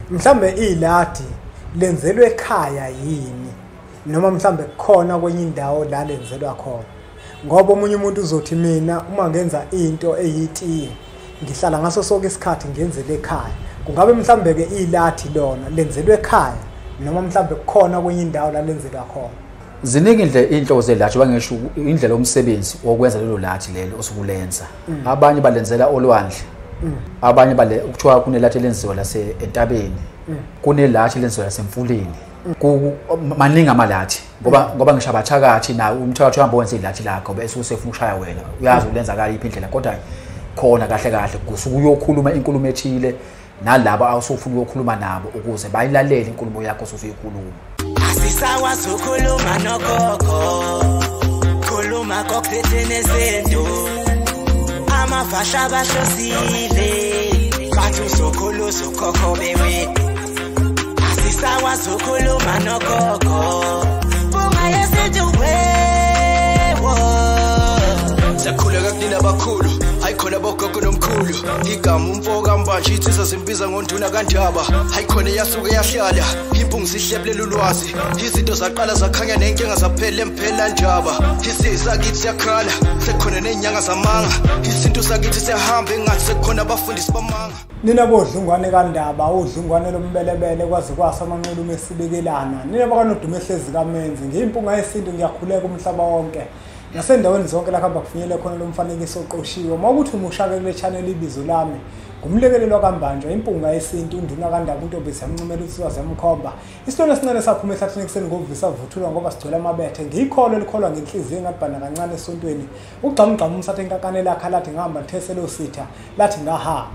Mhlambe iladi lenzelwe ekhaya yini noma mhlambe kukhona kwenye indawo la lenzelwa khona? Ngoba omunye umuntu uzothi mina uma ngenza into eyitiye ngihlala ngaso sonke isikhathi ngenzele ekhaya. Kungabe mhlambe ke ilathi lona lenzelwe ekhaya noma mhlambe kukhona kwenye indawo la lenzelwa khona? Ziningi inhlobo zelathi, bangisho indlela yomsebenzi wokwenza lelo lathi lelo osukulenza. Abanye balenzela olwandle, abanye bale ukuthiwa kunelathi elenziwa lase entabeni, kunelathi elenziwa lasemfuleni. Maningi amalathi ngoba ngisho abathakathi nawo umthakathi uhamba wenza ilathi lakho bese usefuna ukushaya wena, uyazi ulenza kayiphi indlela, kodwa khona kahle kahle kusuke uyokhuluma inkulumo ethile nalabo awusufuna ukukhuluma nabo ukuze bayilalele inkulumo yakho osuyikhuluma. Asisakwazi ukukhuluma nogogo, khuluma kokuthethene nezinto, amavasha bahlosile, bathi uzokhuluza ukhokho bewethu. Asisakwazi ukukhuluma nogogo, bunga yesintu wewo. Siyakhuleka kunina abakhulu, hayikhona bogogo nomkhulu, igama umfo kaMbanje insizwa zimbiza ngonduna kaNdaba, hayikhona eyasuke yahlala impungu sihlebulela ulwazi, izinto zaqala zakhanya nenkinga zaphela emphela ndaba, isizwe sakithi siyakhala sekukhona nezinyanga zamanga, isintu sakithi siyahamba engathi sekukhona abafundisi bamanga. Nina bodlungwane kaNdaba, udlungwane lombelebele kwaze kwasa amanxulumo esibekelana, nina bakanodume ehlezi kaMenzi, ngiyimpunga yesintu ngiyakhuleka umhlaba wonke nasendaweni zonke la kuhamba kufinyele khona lo mfanekiso oqoshiwe. Uma ukuthi umushake kule channel, ibizo lami ngumlekelelo kaMbanjwa, impunga yesintu, unduna kaNdaba, untombi ziyamncumela usiwa ziyamkhomba, isilwane esincane saphuma ehlathini ekuseni ngovisa vuthulwa ngoba sigcwele amabethe, ngiyikholwa elikholwa ngenhliziyo engadibana kancane esontweni, ugqamugqamu umsathe inkakane lakhe lathi ngihamba lithesele ositha lathi ngaha.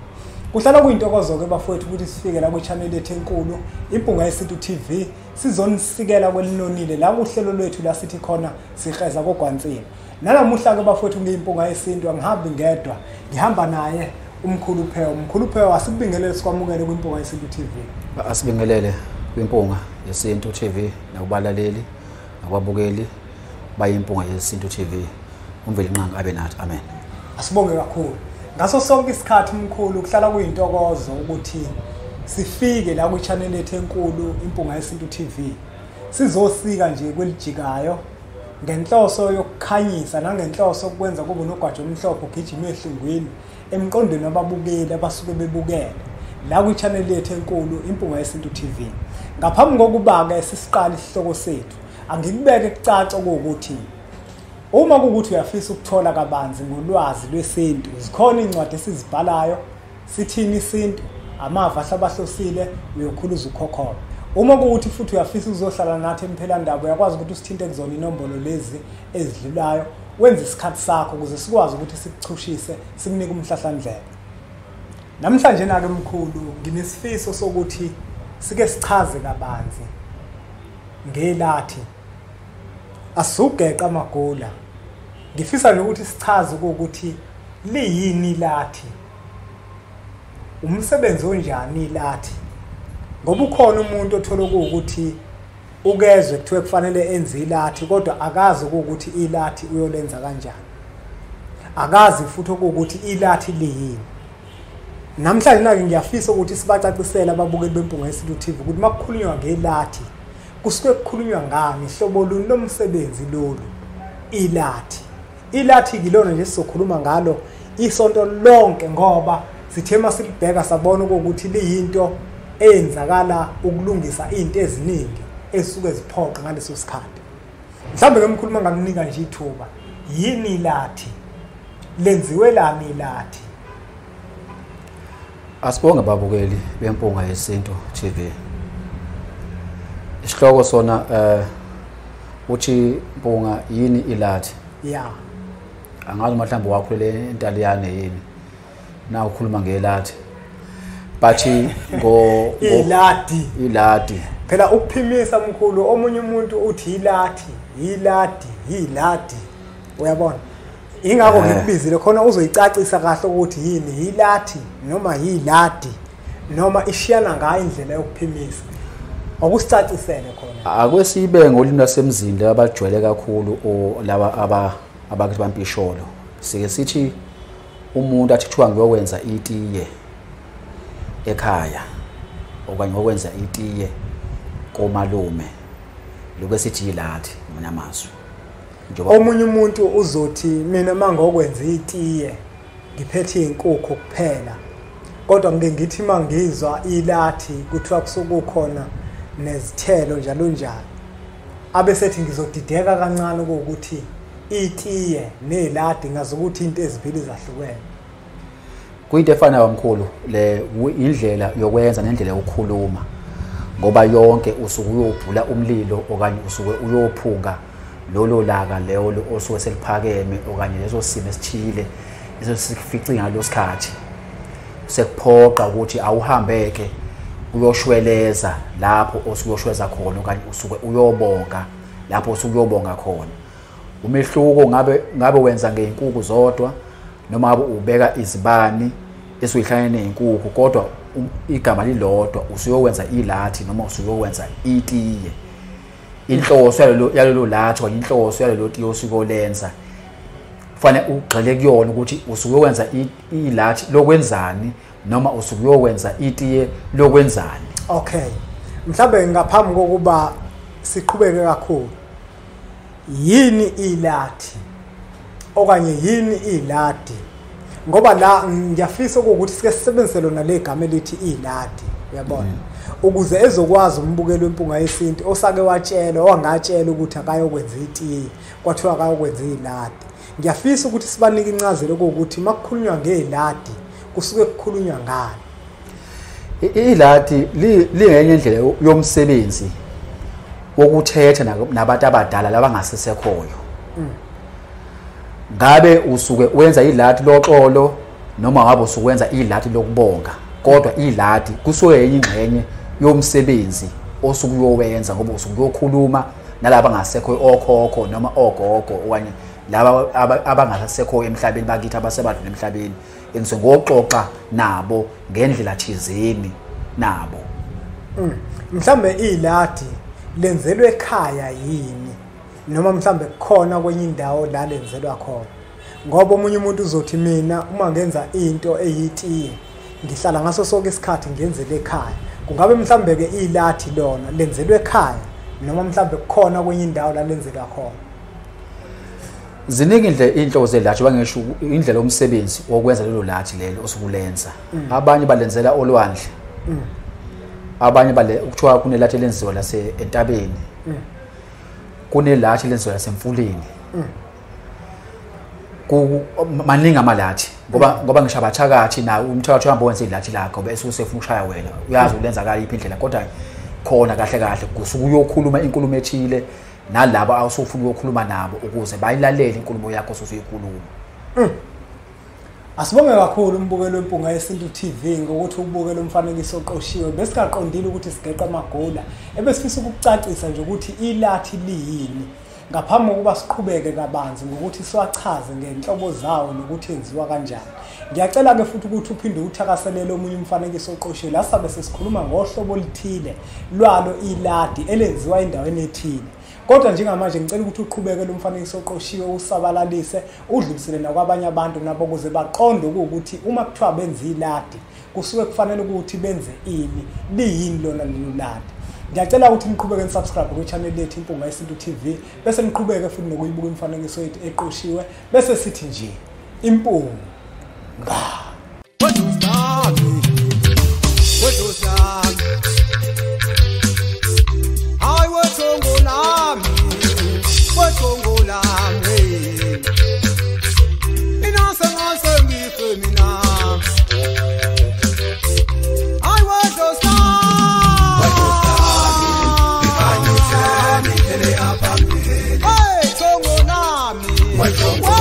Kuhlala kuyintokozo-ke bafowethu ukuthi sifike la kwi-channel yethu enkulu Impunga Yesintu TV, sizonisikela kwelinonile la kuhlelo lwethu la sithi khona siheza kogwansini. Nanamuhla-ke bafowethu ngiyimpunga yesintu, angihambi ngedwa, ngihamba naye umkhulu Phewa. Umkhulu Phewa, asikubingelele sikwamukele kwiMpunga Yesintu TV. Asibingelele kwiMpunga Yesintu TV nakubalaleli nakwabukeli bayimpunga Yesintu TV. UMvelinqangi abe nathi, amen. Asibonge kakhulu. Ngaso sonke isikhathi mkhulu kuhlala kuyintokozo ukuthi sifike la kwi-channel yethu enkulu Impunga Yesintu TV, sizosika nje kwelijikayo ngenhloso yokukhanyisa nangenhloso yokwenza kube nogwajo omhlophe ugijima ehlungwini emqondweni wababukeli abasuke bebukele la kwi-channel yethu enkulu Impunga Yesintu TV. Ngaphambi kokuba-ke sisiqale isihloko sethu, angikubeke kucace ukuthi uma kuwukuthi uyafisa ukuthola kabanzi ngolwazi lwesintu, zikhona iy'ncwadi esizibhalayo, sithini isintu, amava ahlabahlosile, uyokhuluza ukhokhobe. Uma kuwukuthi futhi uyafisa ukuzohlala nathi emphelandaba, uyakwazi ukuthi usithinte kuzona inombolo lezi ezidlulayo, wenze isikhathi sakho ukuze sikwazi ukuthi sikuchushise, sikunike umhlahlandlela. Namhlanje na-ke mkhulu, nginesifiso sokuthi sike sichaze kabanzi ngelathi. Asugeqa amagula. Ngifisa nje ukuthi sichaze ukuthi liyini lathi, umsebenzi onjani lathi, ngoba ukhona umuntu othola ukuthi ukezwe kuthiwe kufanele enze ilathi kodwa akazi ukuthi ilathi uyolenza kanjani, akazi futhi ukuthi ilathi liyini. Namhlanje na-ke ngiyafisa ukuthi sibacacisele ababukeli beMpunga Yesintu TV ukuthi makukhulunywa ngelathi kusuke kukhulunywa ngani, hlobo luni lomsebenzi lolu ilathi. Ilathi ngilona nje sizokhuluma ngalo isonto lonke, ngoba sithe masilibheka sabona ukuthi liyinto eyenzakala ukulungisa izinto eziningi ezisuke ziphoqa ngaleso sikhathi. Mhlawumbe ke mkhuluma ngakunika nje ithuba, yini ilathi, lenziwe lani ilathi? Asibonge babukeli beMpunga Yesintu TV. Isihloko sona uthi Mpunga yini ilathi? Yeah. Angazi mhlawumbe wakhulele eNtaliyane yini na ukhuluma ngelathi, but ngo iladi iladi phela ukuphimisa mkhulu, omunye umuntu uthi ilathi, iladi, iladi, uyabona? Ingakho ngikubizile khona uzoyicacisa kahle ukuthi yini ilathi noma yiladi noma ishiyana ngayo indlela yokuphimisa, akusicacisele khona. Akwesibe ngolimi lasemzini abajwayele kakhulu laba abakithi bampisholo, sike sithi umuntu athi kuthiwa ngiyokwenza itiye ekhaya, okanye ngokwenza itiye komalume, lokho esithi ilathi ngamazwi. Omunye umuntu uzothi mina mangokwenza itiye ngiphethe inkukhu kuphela, kodwa ngike ngithi mangizwa ilathi kuthiwa kusukukhona nezithelo njalo njalo, abesethi ngizodideka kancane ukuthi itiye neladi ngazi ukuthi into ezibili zahlukene. Kuyinto efanayo mkhulu, le indlela yokwenza nendlela yokukhuluma, ngoba yonke usuke uyobhula umlilo okanye usuke uyophunga lolo laka lelo osuke seliphakeme okanye leso simo esithile esosifice ngalo sikhathi, sekuphoqa ukuthi awuhambeke uyoshweleza lapho osuke uyoshweza khona okanye usuke uyobonga lapho osuke uyobonga khona. Umehluko ngabe wenza ngey'nkukhu zodwa noma ngabe ubeka izibani esuyihlangene ney'nkukhu, kodwa igama lilodwa, usuyokwenza ilathi noma usuyokwenza itiye. Inhloso yalelo lathi okanye inhloso yalelo tiye osuke olenza kufanele ugxile kuyona ukuthi usuyokwenza ilathi lokwenzani noma usuke uyokwenza itiye lokwenzani. Okay, mhlawumbe ngaphambi kokuba siqhubeke kakhulu, yini ilathi okanye yini iladi? Ngoba la ngiyafisa ukuthi sike sisebenzise lona legama elithi iladi, uyabona, ukuze ezokwazi umbukelo wempunga yesintu osake watshelwa wangatshela ukuthi akayokwenza itiye kwathiwa akayokwenza iladi. Ngiyafisa ukuthi sibanike incazelo ukuthi makukhulunywa ngeladi kusuke kukhulunywa ngani. Iladi lingenye indlela yomsebenzi wokuthetha nabantu abadala labangasesekhoyo. Ngabe usuke wenza iladi loxolo noma ngabe usuke wenza iladi lokubonga, kodwa iladi kusuke yenye ingxenye yomsebenzi osuke uyowenza, ngoba usuke uyokhuluma nalabo abangasekho, okhokho noma ogogo okanye laba abangasekho emhlabeni bakithi abasebadlula emhlabeni, engisuke ngoxoxa nabo ngendlela thizeni nabo. Mhlambe iladi lenzelwe ekhaya yini noma mhlambe kukhona kwenye indawo la lenzelwa khona? Ngoba omunye umuntu uzothi mina uma ngenza into eyitiye ngihlala ngaso sonke isikhathi ngenzele ekhaya. Kungabe mhlambe ke ilathi lona lenzelwe ekhaya noma mhlambe kukhona kwenye indawo la lenzelwa khona? Ziningi inhlobo zelathi, bangisho indlela yomsebenzi wokwenza lelo lathi lelo osukulenza. Abanye balenzela olwandle, abanye bale kuthiwa kunelathi elenziwa lase entabeni, kunelathi elenziwa lasemfuleni. Maningi amalathi, ngoba ngisho abathakathi na umthakathi uhamba wenza ilathi lakho bese usefuna ukushaya wena, uyazi ulenza kayiphi indlela, kodwa khona kahle kahle kusuke uyokhuluma inkulumo ethile nalabo awusufuna ukukhuluma nabo ukuze bayilalele inkulumo yakho osuyikhuluma. Asibonge kakhulu umbukelo wempunga yesintu TV ngokuthi ubuke lo mfanekiso oqoshiwe. Besingaqondile ukuthi sigeqe amagula, ebesifisa ukukucacisa nje ukuthi ilathi liyini ngaphambi kokuba siqhubeke kabanzi ngokuthi siwachaze ngenhlobo zawo nokuthi enziwa kanjani. Ngiyacela ke futhi ukuthi uphinde uthakaselele omunye umfanekiso oqoshiwe la sabe sesikhuluma ngohlobo oluthile lwalo iladi elenziwa endaweni ethile. Kodwa njengamanje ngicela ukuthi uqhubeke lo mfanekiso oqoshiwe usabalalise udlulisele nakwabanye abantu nabo ukuze baqonde ukuthi uma kuthiwa benze iladi kusuke kufanele ukuthi benze ini, liyini lona lelo ladi. Ngiyacela ukuthi niqhubeke nisubscribe kwi-channel yethu Impunga Yesintu TV, bese niqhubeke futhi nokuyibuka imifanekiso yethu eqoshiwe, bese sithi nje impunga. Hey,